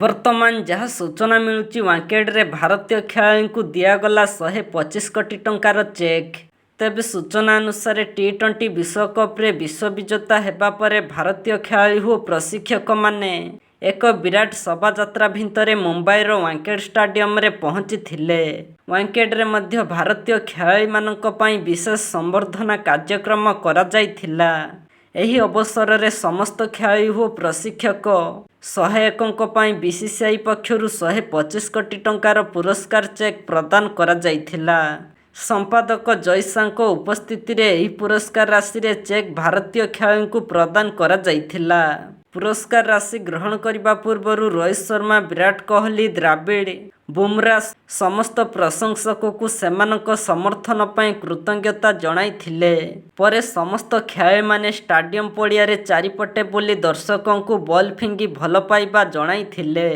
ବର୍ତ୍ତମାନ ଯାହା ସୂଚନା ମିଳୁଛି, ୱାଙ୍ଖେଡେରେ ଭାରତୀୟ ଖେଳାଳିଙ୍କୁ ଦିଆଗଲା 125 କୋଟି ଟଙ୍କାର ଚେକ୍। ତେବେ ସୂଚନା ଅନୁସାରେ, ଟି-20 ବିଶ୍ୱକପରେ ବିଶ୍ୱବିଜେତା ହେବା ପରେ ଭାରତୀୟ ଖେଳାଳି ଓ ପ୍ରଶିକ୍ଷକମାନେ ଏକ ବିରାଟ ଶୋଭାଯାତ୍ରା ଭିତରେ ମୁମ୍ବାଇର ୱାଙ୍ଖେଡେ ଷ୍ଟାଡିୟମରେ ପହଞ୍ଚିଥିଲେ। ୱାଙ୍ଖେଡେରେ ମଧ୍ୟ ଭାରତୀୟ ଖେଳାଳିମାନଙ୍କ ପାଇଁ ବିଶେଷ ସମ୍ବର୍ଦ୍ଧନା କାର୍ଯ୍ୟକ୍ରମ କରାଯାଇଥିଲା। ଏହି ଅବସରରେ ସମସ୍ତ ଖେଳାଳି ଓ ପ୍ରଶିକ୍ଷକ ସହାୟକଙ୍କ ପାଇଁ ବିସିସିଆଇ ପକ୍ଷରୁ 125 କୋଟି ଟଙ୍କାର ପୁରସ୍କାର ଚେକ୍ ପ୍ରଦାନ କରାଯାଇଥିଲା। ସମ୍ପାଦକ ଜୟ ଶାହଙ୍କ ଉପସ୍ଥିତିରେ ଏହି ପୁରସ୍କାର ରାଶିର ଚେକ୍ ଭାରତୀୟ ଖେଳାଳିଙ୍କୁ ପ୍ରଦାନ କରାଯାଇଥିଲା। ପୁରସ୍କାର ରାଶି ଗ୍ରହଣ କରିବା ପୂର୍ବରୁ ରୋହିତ ଶର୍ମା, ବିରାଟ କୋହଲି, ଦ୍ରାବିଡ, ବୁମରା ସମସ୍ତ ପ୍ରଶଂସକଙ୍କୁ ସେମାନଙ୍କ ସମର୍ଥନ ପାଇଁ କୃତଜ୍ଞତା ଜଣାଇଥିଲେ। ପରେ ସମସ୍ତ ଖେଳାଳିମାନେ ଷ୍ଟାଡିୟମ ପଡ଼ିଆର ଚାରିପଟେ ବୁଲି ଦର୍ଶକଙ୍କୁ ବଲ ଫିଙ୍ଗି ଭଲ ପାଇବା ଜଣାଇଥିଲେ।